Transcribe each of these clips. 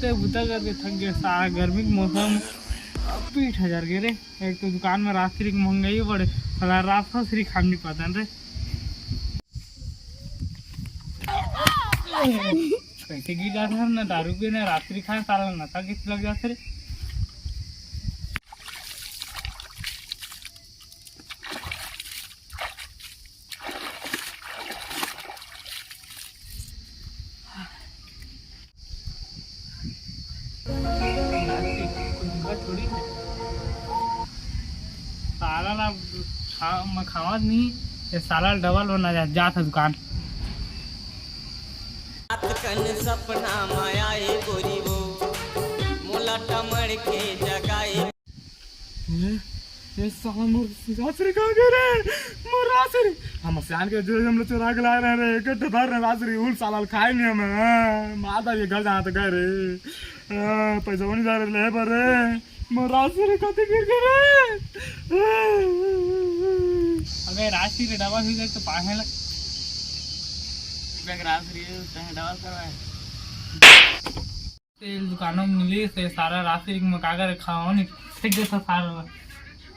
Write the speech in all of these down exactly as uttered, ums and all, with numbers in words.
ते बुता करके थक गए, सारा गर्मी के मौसम। पीठ हजार गे रे। एक तो दुकान में राजश्री के महंगाई बढ़े, साला राजश्री खान नहीं पाता रे। कैसे गिर जाता है ना, दारू पीने राजश्री खाए, साला नशा किस लग जाते रे। साला ला खा-, मैं खावत नहीं, ये साला डबल होना जा, जात है दुकान। रात कन सपना माया ए गोरी वो, मोला टमड़ के जगाए। ए, ए साला मोर राजश्री कहाँ गए रे? मोर राजश्री। हम सियान के जो हम लोग चुरा के लाए रहे रे, इकट्ठे धर रहे राजश्री, उन साला खाए नहीं हम। हाँ, माता ये घर जाना तो गए रे। हाँ, पैसा नहीं जा रहे ले पर रे। मोर राजश्री कते गिर गए रे? अबे राजश्री रे डबल हो जाए तो पाहे लग। देख राजश्री तहे डबल करवाए। तेल दुकानों में मिली से सारा राजश्री में कागर खाओ नहीं। ठीक जैसा सारा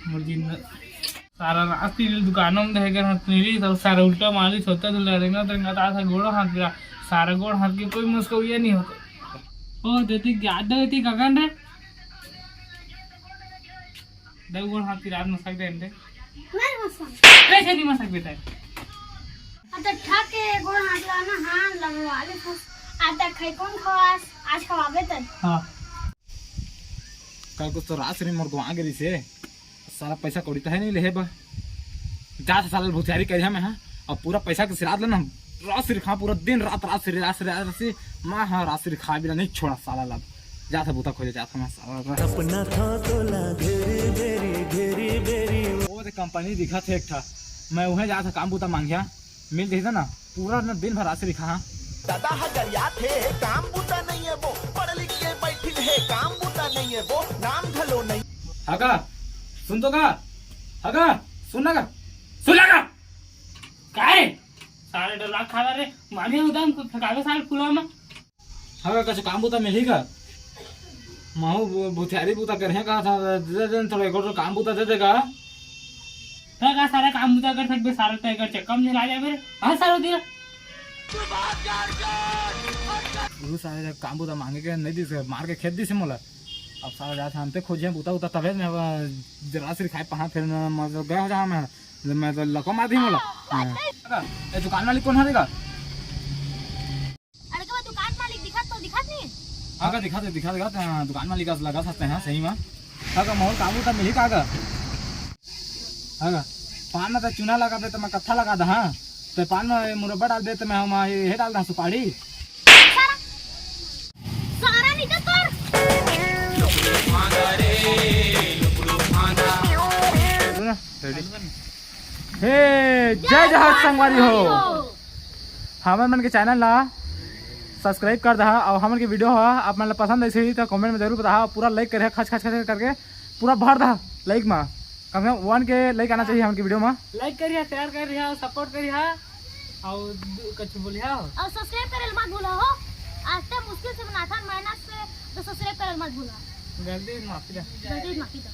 मुर्गी न-, सारा राजश्री दुकानों में देखे हाथ मिली तो सारा उल्टा मालिश होता तो लड़ेगा तो लड़ेगा तो आता गोड़ो हाथ गिरा। सारा गोड़ हाथ के कोई मुस्को ये नहीं होता। ओ देती याद देती गगन रे। दे गोड़ हाथ की रात मसक दे अंडे। नहीं मसक। कैसे नहीं मसक बेटा? अब तो ठा के गोड़ हाथ ला ना, हाँ, लगवा ले बस। आज तक खाई कौन खवास? आज खवाबे तक। हाँ। कल कुछ तो राजश्री मोर गवा गई से। साला पैसा कौड़ी तो है नहीं ले बा। जा साला भुतियारी करिया मैं, हाँ। अब पूरा पैसा के सिरात लेना। राजश्री खा पूरा दिन रात राजश्री, राजश्री, राजश्री। मैं हाँ राजश्री खा बिना नहीं छोड़ा साला ला। जात हे बुता खोजे जात हे मैं साला ला। सपना था तोला घेरी बेरी, घेरी बेरी। वो दे कंपनी दिखा थे एक ठा, मैं उहें जात हे काम बुता मांगिया, मिल जाही ना, पूरा ना दिन भर राजश्री खा। हाँ। दादा ह गरिया थे, काम बुता नहीं है वो, पढ़ लिख के बैठिल है, काम बुता नहीं है वो, नाम घलो नहीं। हगा, सुन तो का? हगा, सुन ना का? सुन ना का? काय? सारे डरा खा रे, मानिया उदाम को फेंकावे सारे फुला में। हाँ का, कछु काम बुता मिलही का? महू भुतियारी बुता करहे कहा था, दे दे थोड़ा एक और काम बुता दे देगा। तो का सारा काम बुता कर सकबे, सारा तय कर चक्का में झेला जाबे रे। हाँ सारा दिया। गुरु सारे जब काम बुता मांगे के नहीं दिस, मार के खेत दिस मोला। अब सारा जात हम ते खोजे बुता उता तबे मैं राजश्री खाए पहा फिर मैं मतलब गया हो जा मैं, मैं तो लको मार दी मोला। हाँ। ए दुकान मालिक कौन हरे का? अरे का दुकान मालिक दिखत तो दिखत नहीं? हाँ का दिखा दे, दिखा दे, हाँ, दुकान मालिक का लगा सकते हैं सही में। हाँ का मोर काम बुता मिली का का? हाँ का पान में तो चूना लगा दे तो मैं कत्था लगा दे, हाँ। तो पान में मुरब्बा डाल दे तो मैं हम ये डाल दा सुपारी। सारा निकल कर। हे, जय जय जोहार संगवारी हो। संगवारी हो। हमर मन के चैनल ला सब्सक्राइब कर दहा अउ हमन के वीडियो ह आप मन ला पसंद आइस होही त कमेंट में जरूर बताहा, पूरा लाइक करिहा, खच खच खच करके पूरा भर दहा लाइक मा। कम से कम वन के लाइक आना चाहिए हमन के वीडियो मा। लाइक करिहा, शेयर करिहा, सपोर्ट करिहा अउ दु-, कुछ बोलिहा हो। अउ सब्सक्राइब करे ल मत भूला हो। आज तक मुश्किल से बनाथन, मेहनत से, तो सब्सक्राइब करे ल मत भूला। गलती माफी दा। गलती माफी दा।